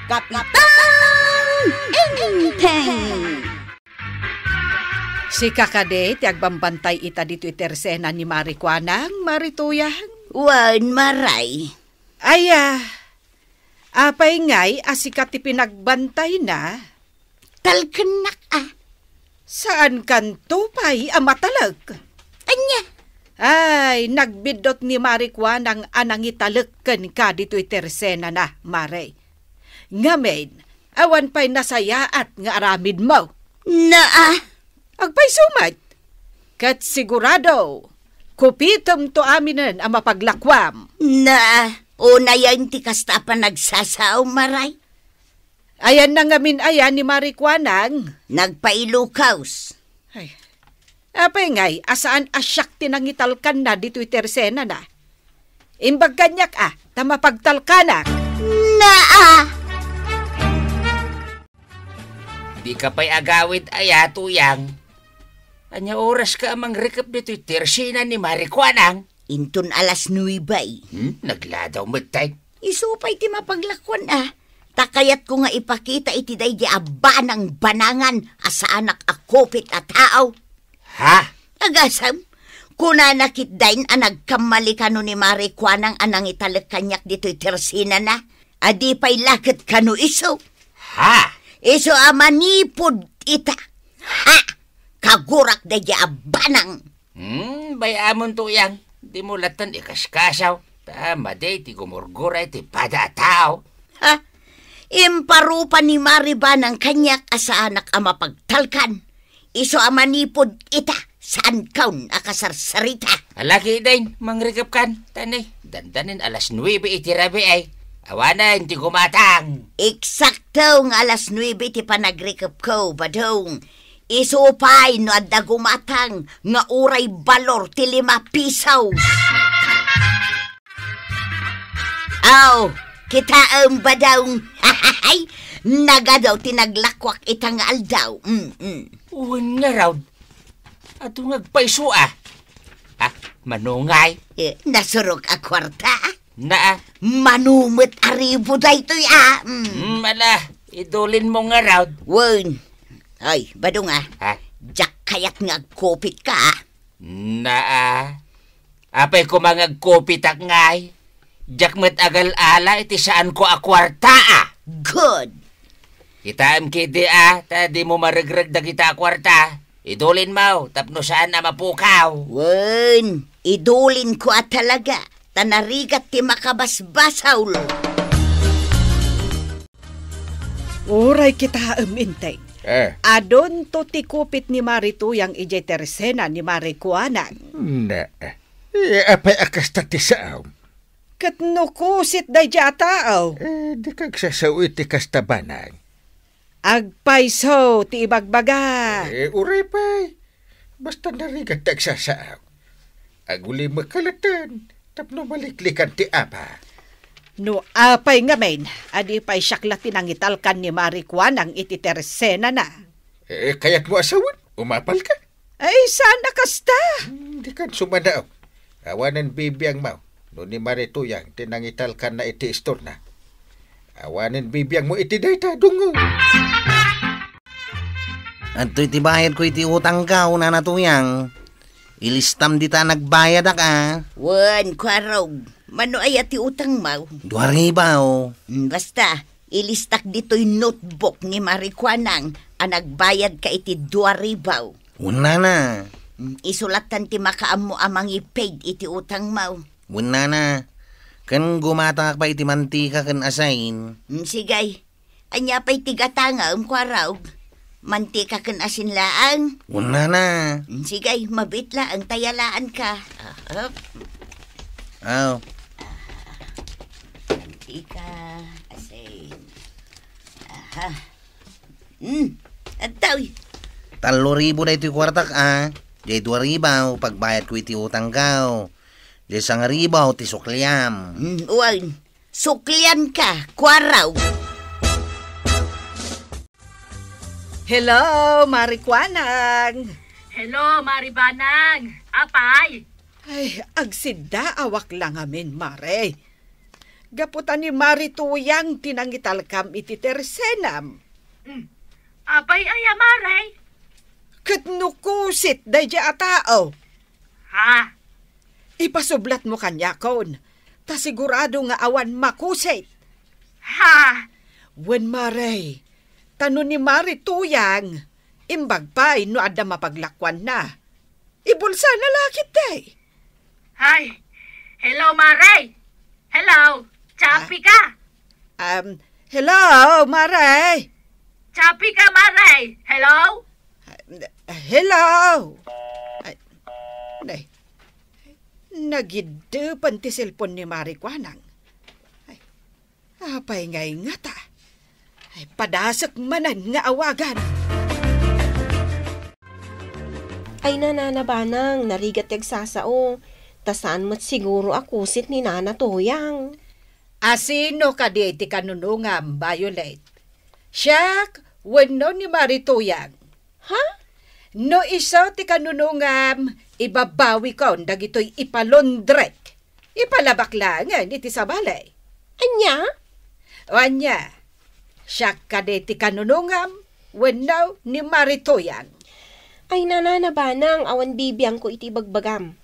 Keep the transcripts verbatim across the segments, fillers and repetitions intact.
Kapitan Enteng! Sika kadi ti agbambantay ita ditoy tersena ni Mari Kuanang, Mari Tuyang? Wen, Maray. Aya, apay ngay a sika ti pinagbantayna? Talkennak a. Saankanto pay a matalek? Ania? Ay, nagbiddut ni Mari Kuanang a nangitalek kenka ditoy tersenana, Mare. Ngamin, awan pay nasayaat nga aramidmo. Naa. Agpayso met. Ket sigurado, kupitemto aminen a mapaglakuam. Naa. Unayen ti kasta a panagsasaom, Maray. Ayanna ngamin aya ni Mari Kuanang? Nagpailukaws. Ay, apay ngay a saan a siak ti nangitalkanna ditoy tersenana? Imbag kaniak a, ta mapagtalkanak. Naa! Dika pay agawid aya, Tuyang? Ania oraska a mangrekep ditoy tersena ni Mari Kuanang? Inton alas nuebe. Hmm, nagladaw met tay. Isu pay ti mapaglakuan a. Ta kayatko nga ipakita iti daydi a banangbanangan a saanak a kupit a tao. Ha? Agasem, kunana ketdin a nagkammali kano ni Mari Kuanang a nangitalek kaniak ditoy tersenana, a di pay la ket kano isu. Ha? Isu a manipud ita. Ha? Kagurak daydi a banang. Hmm, bay-amon, Tuyang. Dimo latten ikaskasaw. Ta madi ti gumurgura iti pada a tao. Ha? Imparupa ni Mari Banang kaniak a saanak a mapagtalkan. Isu a manipud ita, saankon a kasarsarita. Ala ketdin, mangrekepkan. Ta ne, dandanin alas nuebe iti rabii. Awanen ti gumatang. Eksakto nga alas nuebe ti panagrekepko, Badong. Isu pay no adda gumatang nga uray balor ti lima pisos. Aw, kitaem, Badong. Nagadu ti naglakuak ita nga aldaw. Mm, mm. Wen ngarud, adu nga agpayso a. Ah, mano ngay? Eh, nasurok a kuarta. Naa. Mano met a ribu daytoy a. Mm. Mm, ala, idulinmo ngarud. Wen. Ay, Badong a. Ha? Diak kayat nga agkupitka a. Naa. Apay koma nga agkupitak ngay? Diak met agal-ala iti saanko a kuarta a. Good. Kitaem ketdi a, ta dimo maregreg dagita a kuarta. Idulinmo tapno saan a mapukaw. Wen, idulinko a talaga, ta narigat ti makabasbasol. Uray kitaem, Enteng. Eh. Adunto ti kupit ni Mari Tuyang idiay tersena ni Mari Kuanang. Na, eh, apay a kasta ti saom? Ket no kusit daydi a tao. Eh, dika agsasao iti kasta, Banang. Agpayso ti ibagbaga. Eh, uray pay. Basta narigat ti agsasao. Agulimekka latten tapno maliklikan ti apa. No apay ngamin a di pay siak la ti nangitalkan ni Mari Kuanang iti tersenana. Eh, kayatmo a sawen? Umapalka? Ay, saan a kasta? Hmm, dikan sumanaw. Awanen bibiangmo no ni Mari Tuyang ti nangitalkanna iti istorna. Awanen bibiangmo iti dayta, dungngo. Adtoy ti bayadko iti utangko, Nana Tuyang. Ilistam dita a nagbayadak a. Wen, kuarog. Mano aya ti utangmo? Dua ribu. Mm, basta, ilistak ditoy notebook ni Mari Kuanang a nagbayadka iti dua ribu. Wen, Nana. Mm, isu latten ti makaammo a mangi-paid iti utangmo. Wen, Nana. Ken gumatangak pay iti mantika ken asin. Mm, sige. Ania pay ti gatangem, kuarog? Mantika ken asin laeng? Wen, Nana. Mm, sige, mabiit laeng ta yalaanka. Ahop. Aw. Mantika, asin. Aha. Hmm, adtoy. Tallo ribu daytoy kuartak a. Diay dua ribu, pagbayadko iti utangko. Diay sangribu ti sukliam. Hmm, wen. Suklianka, kuarog. Hello, Mari Kuanang. Hello, Mari Banang. Apay? Ay, agsiddaawak la ngamin, Mare. Gapu ta ni Mari Tuyang ti nangitalkam iti tersenam. Mm. Apay aya, Mare? Ket no kusit daydiay a tao. Ha? Ipasublatmo kaniakon, ta sigurado nga awan makusit. Ha? Wen, Mare, ta no ni Mari Tuyang, imbag pay no adda mapaglakuanna. Ibulsana la ketdi. Ay, hello, Mare. Hello, Chappy ka? Ah, um, hello, Mare. Chappy ka, Mare. Hello? Hello. Ay, nay. Nagiddepan ti cellphone ni Mari Kuanang. Ay, apay nga ingata? Ay, padasek manen nga awagan. Ay, Nana Banang, narigat ti agsasao. Ta saan met siguro a kusit ni Nana Tuyang. Asino kadi ti kanunungam, Violet? Siak wenno ni Mari Tuyang? Ha? No isu ti kanunungam, ibabawikon dagitoy ipalundrek. Ipalabak laengen iti sabali. Ania? O ania, siak kadi ti kanunungam wenno ni Mari Tuyang? Ay, Nana Banang, awan bibiangko iti ibagbagam.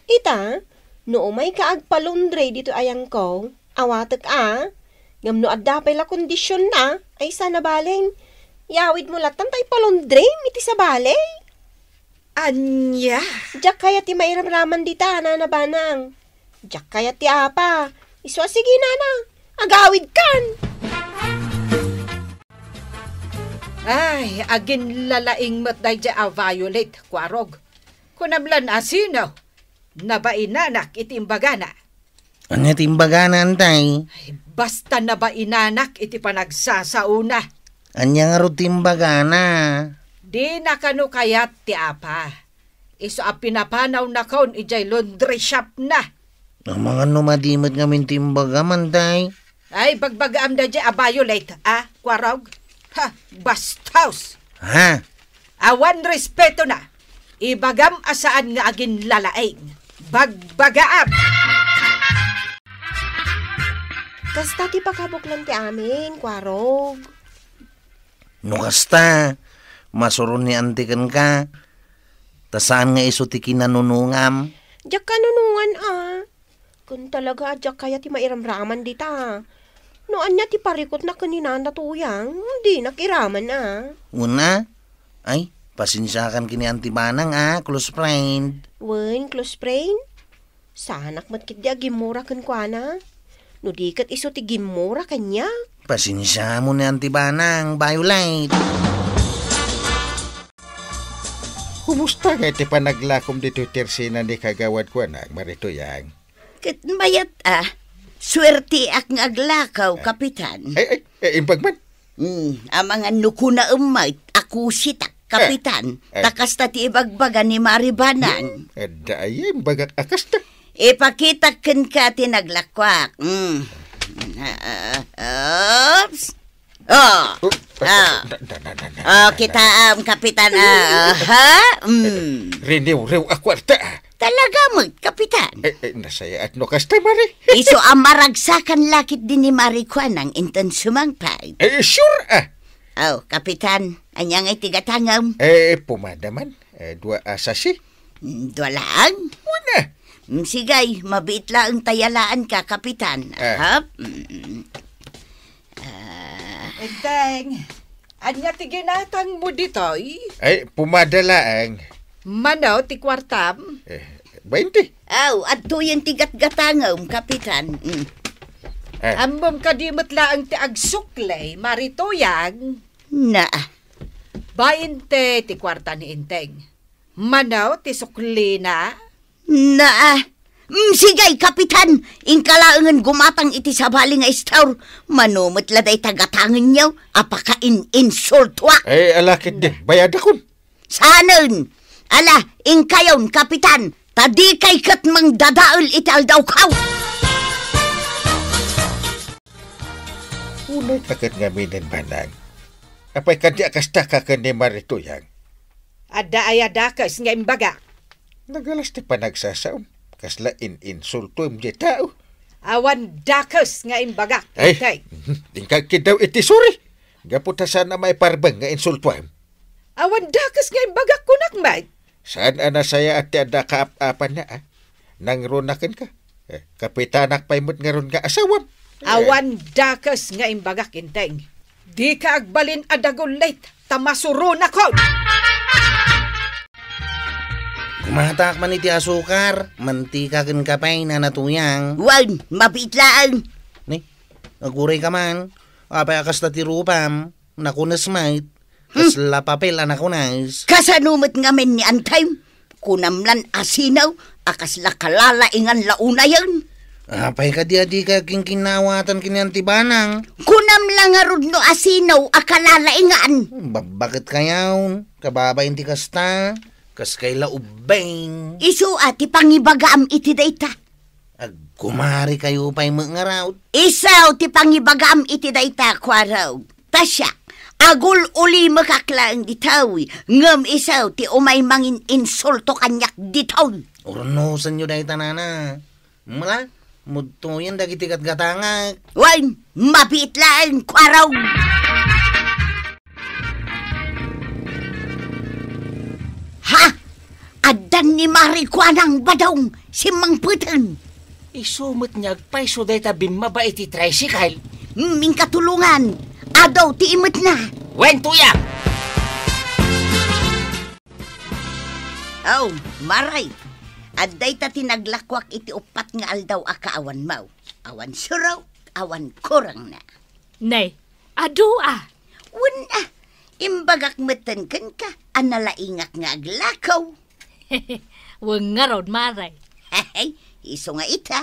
Ita, no umayka agpalundre ditoy ayangko, awatek a. Ngem no adda pay la kondisionna, ay sana balen. Yawidmo latta ta ipalundrem iti sabali. Ania? Diak kayat ti mairamraman dita, Nana Banang. Diak kayat ti apa. Isu a sige, Nana. Agawidkan! Ay, aginlalaing met daydiay a Violet, Kuarog. Kunam lan asino? Nabainanak iti imbagana. Ania ti imbagana, Antay? Ay, basta nabainanak iti panagsasaona. Ania ngarud ti imbagana? Dina kano kayat ti apa. Isu a pinapanawnakon idiay laundry shop na. Amangan no madi met ngamin ti imbagam, Antay? Ay, bagbagaam daydiay a Violet, a, Kuarog? Ha, bastos! Ha? Awan respetona. Ibagam a saan nga aginlalaing. Bagbagaam! Kasta ti pakabuklan ti amin, Kuarog. No kasta, masuron ni Auntie kenka. Ta saan nga isu ti kinanunungam? Diak kanunungan a. Ken talaga a diak kayat ti mairamraman dita. No ania ti parikutna ken ni Nana Tuyang, dinak iraman a. Una? Ay, pasensiakan ken ni Auntie Banang a, close friend. Wen, close friend? Saanak met ketdi a gimmura kenkuana. No di ket isu ti gimmura kaniak. Pasensiaam ni Auntie Banang, Violet. Kumusta ngay ti panaglakom ditoy tersena ni Kagawad Kuanang, Mari Tuyang? Ket mayat a. Suerteak nga aglakaw, Kapitan. Ay, ay, ay, imbag man. Hmm, amangan no kunaem met a kusitak, Kapitan. Eh, eh. Ta kasta ti ibagbaga ni Mari Banang. Hmm, adda aya imbagak a kasta. Ipakitak kenka ti naglakuak. Hmm. Ah, ah, oops. Oh. Oh, ah, ah. Da, da, da, da, da, Oh, da, da. Kitaam, Kapitan, ah, ha? Mm. Riniwriw a kwarta, ah. Talaga met, Kapitan. Eh, eh, nasayaat no kasta, Mari. Isu a maragsakan la ketdi ni Mari Kuanang inton sumangpet. Eh, sure, ah. Oh, Kapitan, ania ngay ti gatangem? Eh, pumada man. Eh, dua a sasi. Mm, dua laeng? Una. Mm, sige, mabiit laeng ta yalaanka, Kapitan. Ah. Ahap. Mm. Ah. Enteng, ania ti ginatangmo ditoy? Ay, pumada laeng. Mano ti kuartam? Eh, bainte. Aw, adtoyen ti gatgatangem, Kapitan. Mm. Eh. Ammom kadi met laeng ti agsukli, Mari Tuyang? Na. Bainte ti kuarta ni Enteng. Mano ti suklina? Na. Mm, sige, Kapitan, inka laengen gumatang iti sabali nga istor. Mano met la dayta gatangenyo a pakain-insultoak. Eh, ala ketdi, bayadakon. Saanen. Ala, inkayon, Kapitan, ta dikay ket mangdadael iti aldawko. Unay ta ket ngaminen, Manang. Apay kadi a kasta ka ken ni Mari Tuyang? Adda aya dakes nga imbagak? Nagalas ti panagsasaom. Kasla in-insultoem diay tao. Awan dakes nga imbagak, Ay, Enteng. Inka agkiddaw iti suri. Gapu ta saan a maiparbeng nga insultuam. Awan dakes nga imbagak, kunak met. Saan a nasayaat ti adda kaap-apanna, a? Nangruna kenka. Eh, kapitanak pay met ngarud nga asawam. Eh. Awan dakes nga imbagak, Enteng. Dika agbalin a dagullit, ta masuronakon. Kumatak man iti asukar, mantika ken kape, Nana Tuyang. Wen, mabiit laeng. Ni, aguray ka man. Apay a kasta ti rupam? Nakunes met. Hmm. Kasla papel a nakunes. Kasano met ngamin ni Antay? Kunam lan a sino a kasla kalalaingan la unayen. Apay kadi a dika kinkinawatan ken ni Anti Banang? Kunam la ngarud no a sino a kalalaingan. Babbaket kayaw, kababain ti kasta. Kas kay la ubbing. Isu a ti pangibagaam iti dayta. Agkumarikayo pay met ngarud. Isu ti pangibagaam iti dayta, kuarog. Ta siak, agul-ulimekak laeng ditoy, ngem isu ti umay mangin-insulto kaniak ditoy. Urnosenyo dayta, Nana. Mula, mudtoyen dagiti gatgatangak. Wen, mabiit laeng, kuarog. Ha? Addan ni Mari Kuanang, Badong, simmangpeten. Isu met nga agpayso dayta bimmaba iti tricycle. Hmm, inkatulongan. Adu ti imetna. Wen, Tuyang! Oh, Mari. Adda ita ti naglakuak iti uppat nga aldaw a kaawanmo. Awan surok, awan kurangna. Nay, adu a. Wen a, imbagak metten kenka a nalaingak nga aglakaw. Wen ngarud, Mari. Isu nga ita,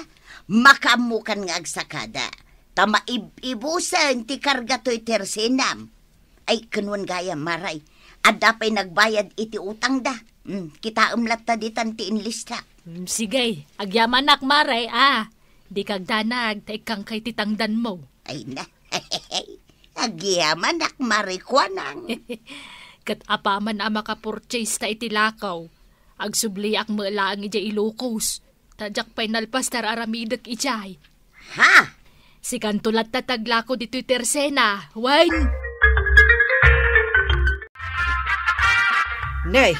makaammokan nga agsakada. Ta maib-ibusen ti karga toy tersenam. Ay, ken wen gayam, Mari. Adda pay nagbayad iti utangda. Hmm, kitaem latta ditan ti inlistak. Hmm, sige, agyamanak, Mari, a. Dika agdanag, ta ikkanka iti tangdanmo. Ay na. Agyamanak, Mari Kuanang. Ket apaman a makapurchase ta iti lakaw, agsubliak met laeng idiay Ilocos. Ta diak pay nalpas ti ar-aramidek idiay. Ha? Sikanto latta ti aglako ditoy tersena, wen? Nay,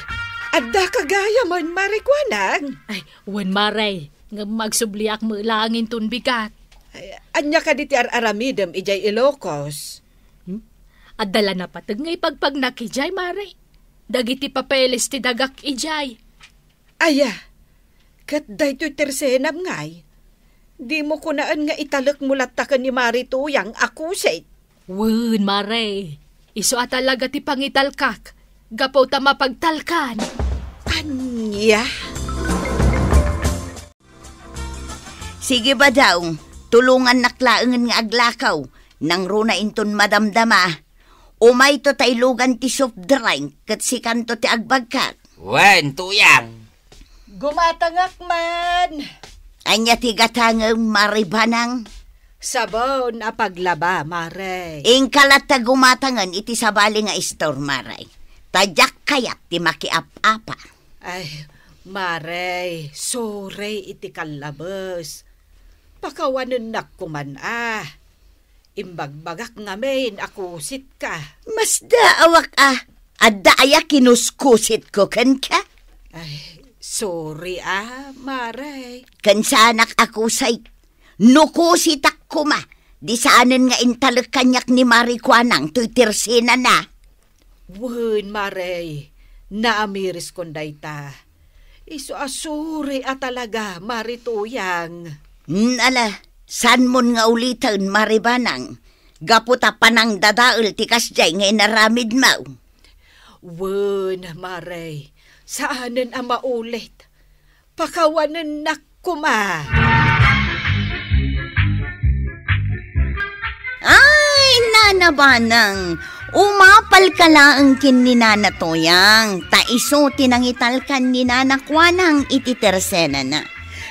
adda ka gayam, Mari Kuanang? Ay, wen, Mari. Ngem agsubliak met laeng inton bigat. Ay, ania kadi ti ar-aramidem idiay Ilocos? Hmm? Adda la napateg nga ipagpagnak idiay, Mari. Dagiti papeles ti dagak idiay. Aya, ket daytoy tersenam ngay. Dimo kunaen nga italekmo latta ken ni Mari Tuyang a kusit. Wen, Mari. Isu a talaga ti pangitalkak, gapu ta mapagtalkan. Ania? Sige, Badong, tulongannak laengen nga aglakaw. Nangruna inton madamdama. Umayto ta ilugan ti soft drink, ket sikanto ti agbagkak. Wen, Tuyang. Gumatangak man. Ania ti gatangem, Mari Banang? Sabon a paglaba, Mari. Inka latta gumatangen iti sabali nga istor, Mari. Ta diak kayat ti makiap-apa. Ay, Mari, sorry iti kallabes. Pakawanennak koman a. Imbagbagak ngamin a kusitka. Masdaawak a, adda aya kinuskusitko kenka? Ay, sorry a, Mari. Ken saanak a kusik. No kusitak koma, di saanen nga intalek kaniak ni Mari Kuanang toy tersenana. Wen, Mari, naamiriskon dayta. Isu a sorry a talaga, Mari Tuyang. Hmm, ala, saanmon nga uliten, Mari Banang, gapu ta panangdadael ti kasdiay nga inaramidmo. Wen, Mari, saanen a maulit. Pakawanennak koma. Ay, Nana Banang, umapalka laeng ken ni Nana Tuyang, ta isu ti nangitalkan ni Nana Kuanang iti tersenana.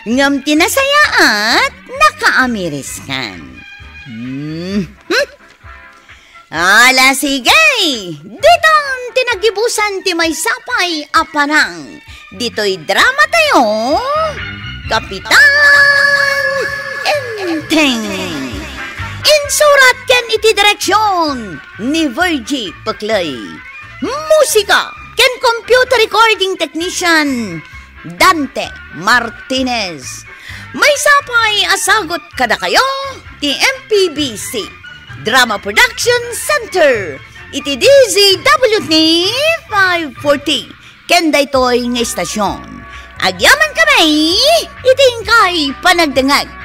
Ngem ti nasayaat, nakaamiriskan. Hmm. Ala, sige! Ditan ti nagibusan ti maysa pay a parang. Ditoy drama tayo, Kapitan M. Ting! Insurat ken iti direksyon ni Virgie Peclay. Musika ken computer recording technician, Dante Martinez. Maysa pay a sagut kadakayo ti M P B C Drama Production Center iti D Z W T five forty ken daytoy nga istasyon. Agyaman kami iti inkay panagdengngeg.